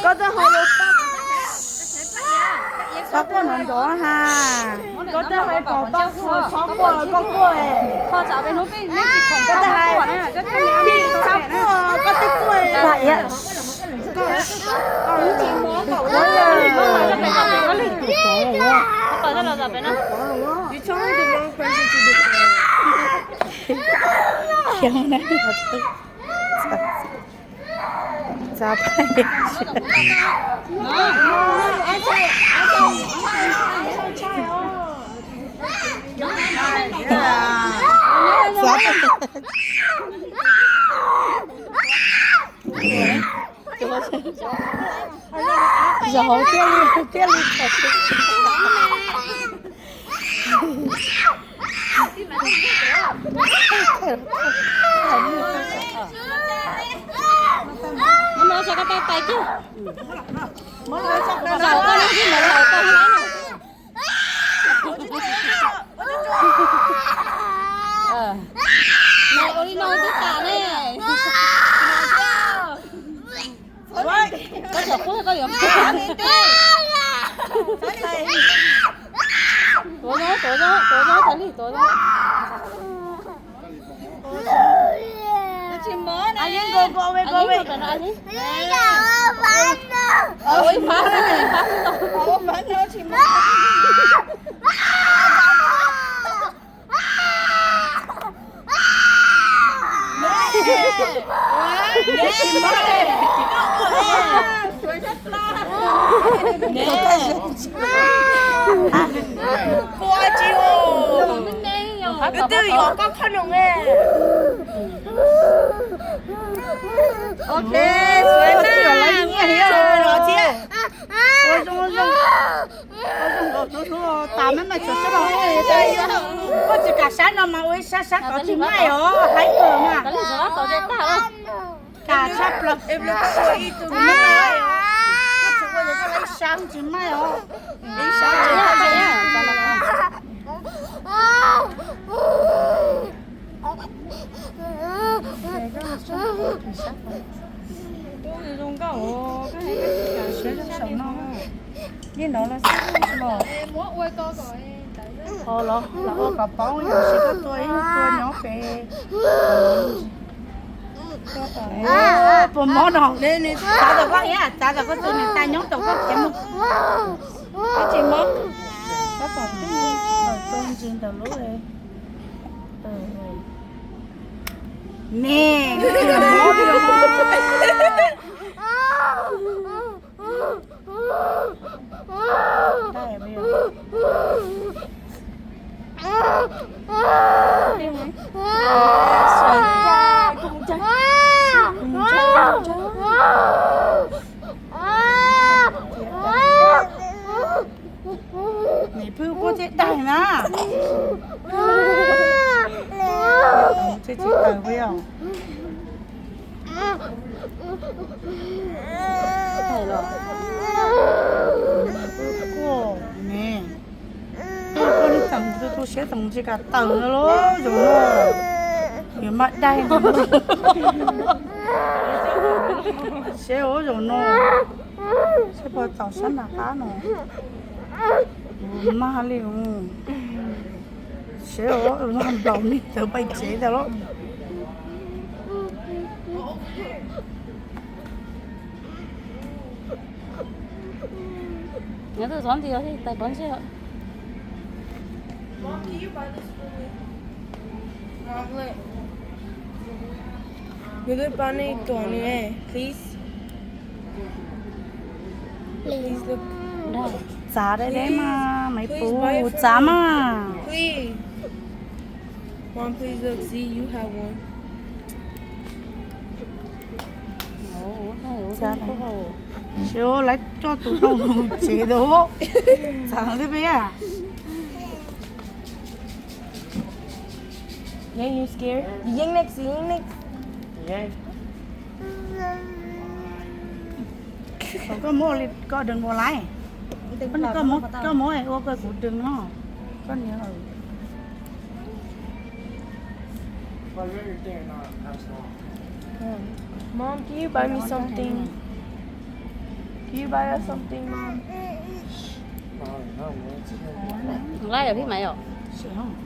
Koj twb hais los txhob quaj nrov nrov ha. Koj twb hais kom tau txhob quaj los koj quaj. Koj twb hais txhob quaj koj twb quaj. Zog hauv thiaj li, thiaj li txog. Muab no tso koj tais tais kiag. Zaum koj no xwb, zaum koj no. Ua li no twb tas ne. Koj txom qub koj yuav. Tuav zoo, tuav zoo, tuav zoo, tuav zoo. Koj twb yuav koj khob noom. Ok, suav na, los thiab. Ua zoo zoo. Ua zoo nkaus hnub hnub tas maj mam tsuas sab no. Koj tsis kam sab no mas ua ib sab, sab tod tsis maij os, haib kawg mas. Kam tshaj plaws. Koj tsis ua yog koj ib sab tsis maij os. Ib sab tsis maij. Zoo nkauj, siab zoo saum no. Yeej no los xwb los. Ho los ua kom paub yog sis koj tua ib tua nyob pem. Puas mob no? Txav tom koj, txav tom koj tus niam tais nyob tom koj khiav mus. Koj tsis mob. Koj pom tib tus ntsis ntawm lub ne. Niam phwj quaj thiab daig na. Tsis tsis tawm peb os. Quaj ne. Koj li tseem tu tu siab tseem tsis kam tawm no los zoo no. Yuav maj daig no. Siab ua zoo no. Seb puas tau sab nram qab no. Maj li ub. Seb ua nplaum nig tawv pais tsev tag los. Nyob twb txhob nti tais pov ntsej. Nws twb pab nej tuam nws, please. Please look. Txav deb deb mas maiv puv, txav mas. Please. Mom, please look. See, you have one. Siab lawv coj tus rau tsev tau. Txav li peb. Yeej, you scared? Yeej next, yeej next. Koj muab li koj đừng ua lái. Koj muab ua koj kuv đừng no. Koj niam. Mom, can you buy me something? Can you buy us something, Mom? Lab yog phib mas yom.